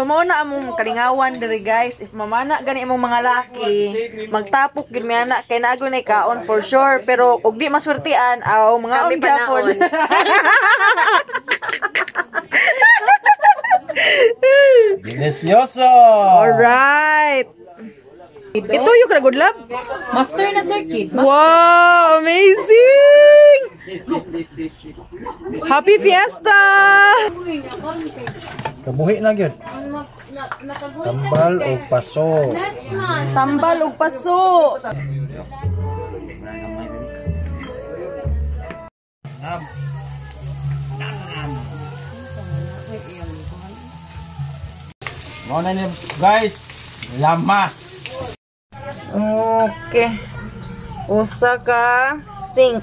So mao na among kalingawan diri, guys. If mamana gani imong mga laki, magtapok gid mi ana kay naa na kaon for sure. Pero og di maswertian, aw mga Kami on gyapon. Panaon. Delicioso! Alright. Ito yung ka good love. Master na circuit. Wow, amazing! Happy Fiesta! Kabuhi na gyud. Tambal o paso. Tambal ug paso. Nam. Mao na ni, guys, lamas. Okay. Usa ka sink.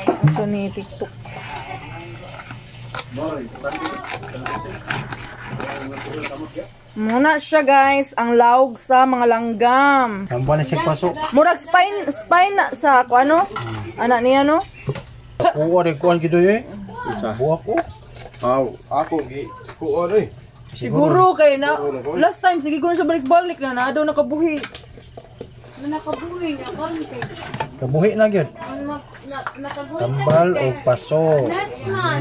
Ito ni TikTok. Muna siya, guys, ang lawg sa mga langgam. Tambal na siya paso. Murag spine spine na sa ako ano? Anak niya, no? Kuha rin kuhan gito eh. Buwak ko. Aw, ako gi kuon eh. Siguro kay na last time sige ko na siya balik-balik na na daw nakabuhi. Kabuhi na gyud. Tambal o paso.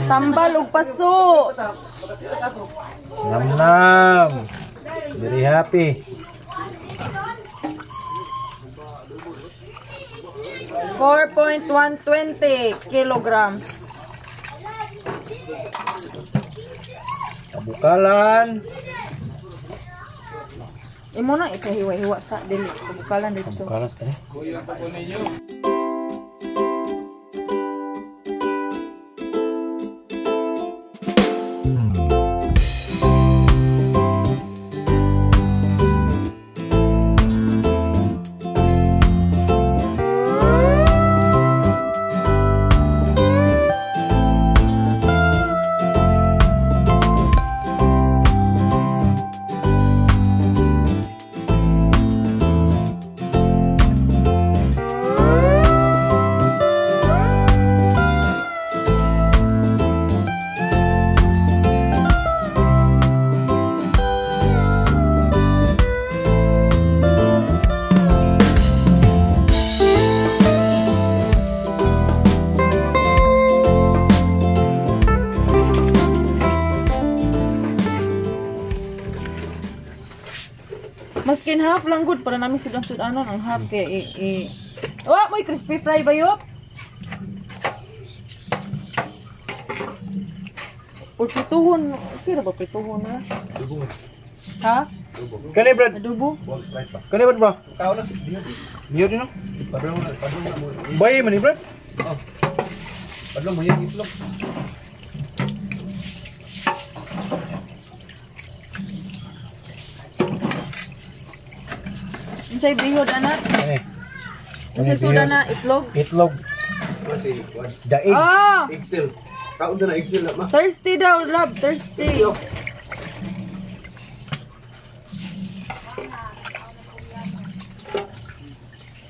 Tambal ug paso. Nam nam. Very happy. 4.120 kilograms. Kabukalan. Imo na ipahiwa-hiwa sa dili kabukalan dito. Kabukalan sa tani. Maskin half lang good para namin sudan-sudanon ang half kay i. Wa mo'y crispy fry bayot. Or prituhon, okay ra ba prituhon na? Ha? Kani, Brad. Adobo? Kani, Brad ba? Biyo din no? Bay man ni, Brad. Padlong mo yung itlog. Unsay bihod ana? Kani. Unsay suda na itlog? Itlog. Kasi kuan. Daig. Ah! Excel. Kaon na Excel na ma. Thirsty daw, love, thirsty.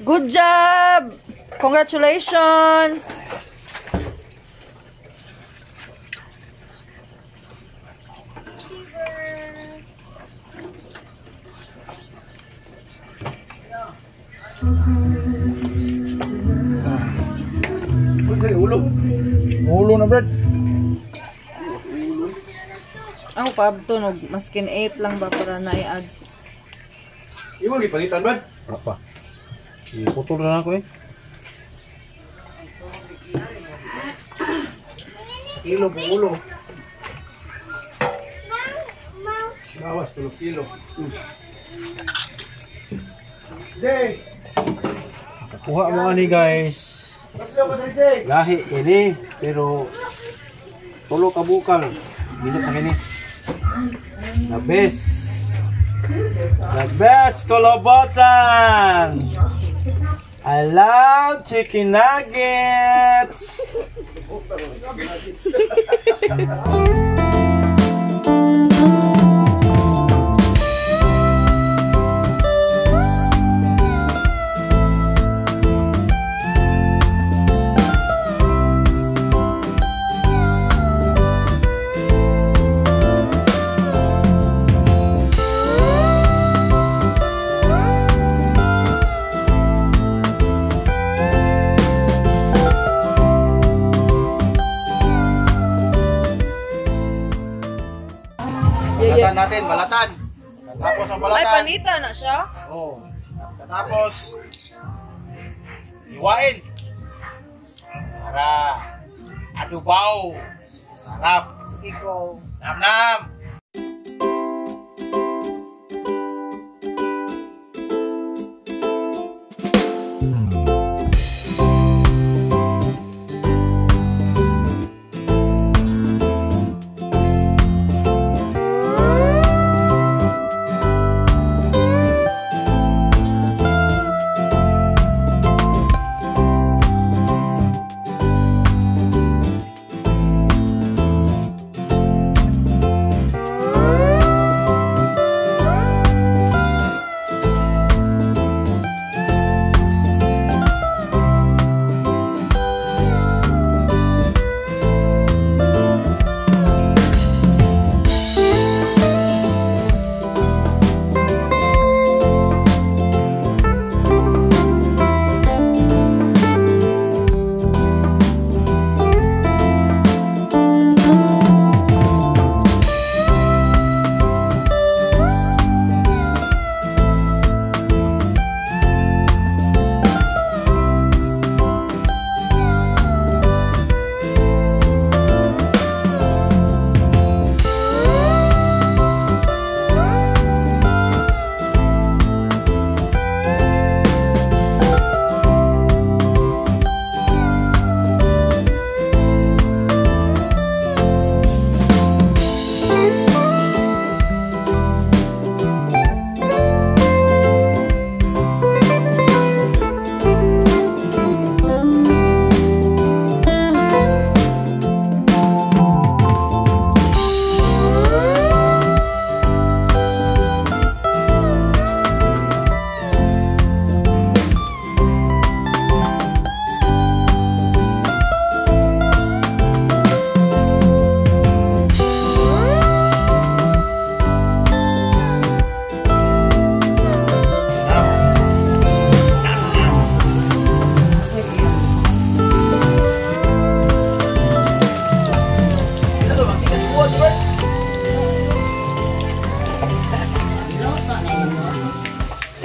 Good job! Congratulations! Uy, ulo. Ulo na, Brad. Ako pa nog maskin 8 lang ba para na i-ads. Imo gipalitan, Brad. Wala pa. Iputol na ako eh. Kilo po ulo. Bawas 3 kilo. Jay, Kuha mo ani, guys. kasi ako diri, Jay. Lahi kini pero tulo ka bukal. Dili pa kini. The best. The best kolobotan. I love chicken nuggets. Balatan natin, balatan. Tapos ang balatan. Ay, panita na siya. Oo. Tapos, hiwain. Para adobaw. Sarap. Sige, go. Nam nam.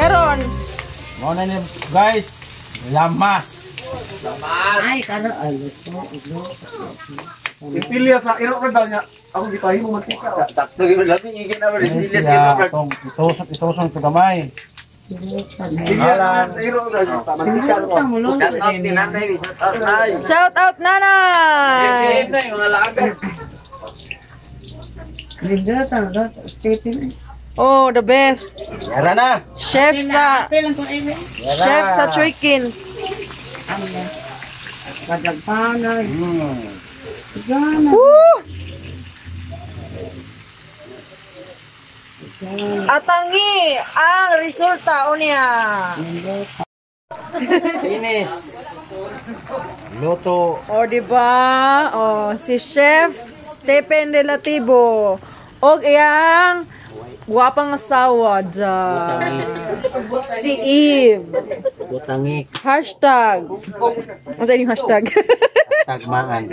Karon. Muna ni guys, lamas. Ay, karon ay luto. Ipilya sa iro ka niya. Ako gitahi mo mantika. Sakto yun lang, igin na rin. Siya, itong itusok, itusok ito gamay. Ipilya sa iro ka niya. Mantika ko. Shout out tinatay, shout out nay. Shout out nanay. Save na yung mga lager. Oh, the best. Yara na. Chef sa Chef sa Chicken. Woo! Atangi ang resulta unya. Finish. Luto. O, di ba? O, si Chef Stephen Relativo. Og iyang guwapang asawa dyan. Si Eve. Butangi. Hashtag. Ano sa inyong hashtag? Tagmaan.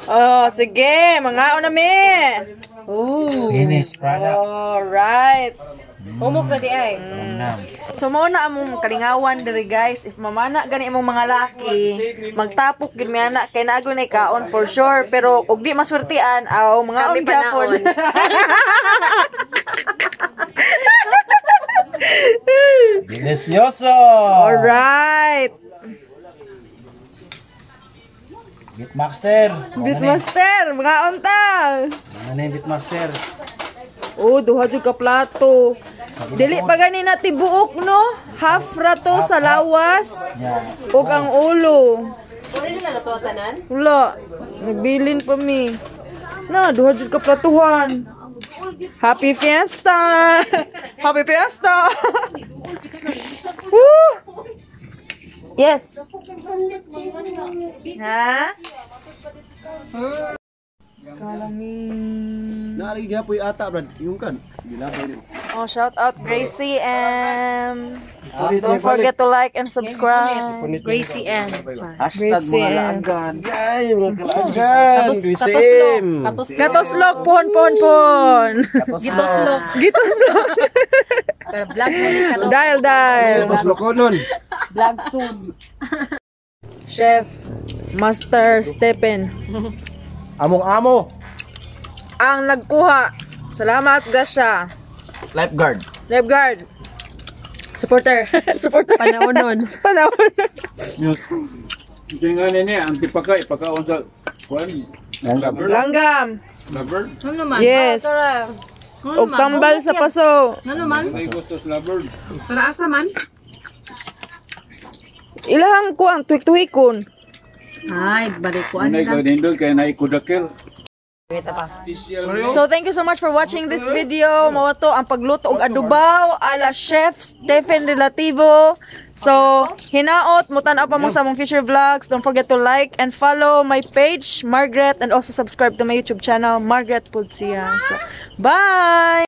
Oh, sige. Mga mi. Finish product. Alright. Humok na di ay. Nam. So mao na among kalingawan diri guys, if mamana gani imong mga laki, magtapok gid mi ana kay naa gyud kaon for sure, pero og di maswertian aw mga Kami gyapon. Delicioso. Alright. Beatmaster. Beatmaster, mga unta. Ano na yung Beatmaster? Oh, duha jud ka plato. Dili pa gani na tibuok no? Half ra to sa lawas Yeah. ug ang ulo. Wala na luto tanan? Wala. Nagbilin pa mi. Na, duha jud ka platuhan. Happy Fiesta! Happy Fiesta! Woo! Yes. Ha? Kalami. Naari gyapon ata brad. Yung kan. Gilabay ni. Oh, shout out Gracie M. Don't forget to like and subscribe. Gracie N. Hashtag Gracie mga M. laagan. Ay, mga kalaagan. Tapos tapos Gatoslok pon pon pon. Gitoslok. Gitoslok. Pero vlog na ni karon. Dial dial. Tapos lokonon. Vlog soon. Chef Master Stephen. Among amo. Ang nagkuha. Salamat, grasya. Lifeguard. Lifeguard. Supporter. Supporter. Panaunon. Panahon. Ito nga nini, ang tipaka, ipakaon sa kuan. Langgam. Lover? Ano naman? Yes. Tara. Ano Og tambal sa paso. Ano man? Ay, gusto sa lover. Para asa man? Ilahang ko ang tuwik-tuwikon. Ay, balik ko Nay ano ko nindol kay nay kudakil. Kita pa. So thank you so much for watching this video. Mao to ang pagluto og adobaw ala Chef Stephen Relativo. So hinaot mo tan-aw pa mo sa among future vlogs. Don't forget to like and follow my page Margaret and also subscribe to my YouTube channel, Margaret Pulsia. So bye.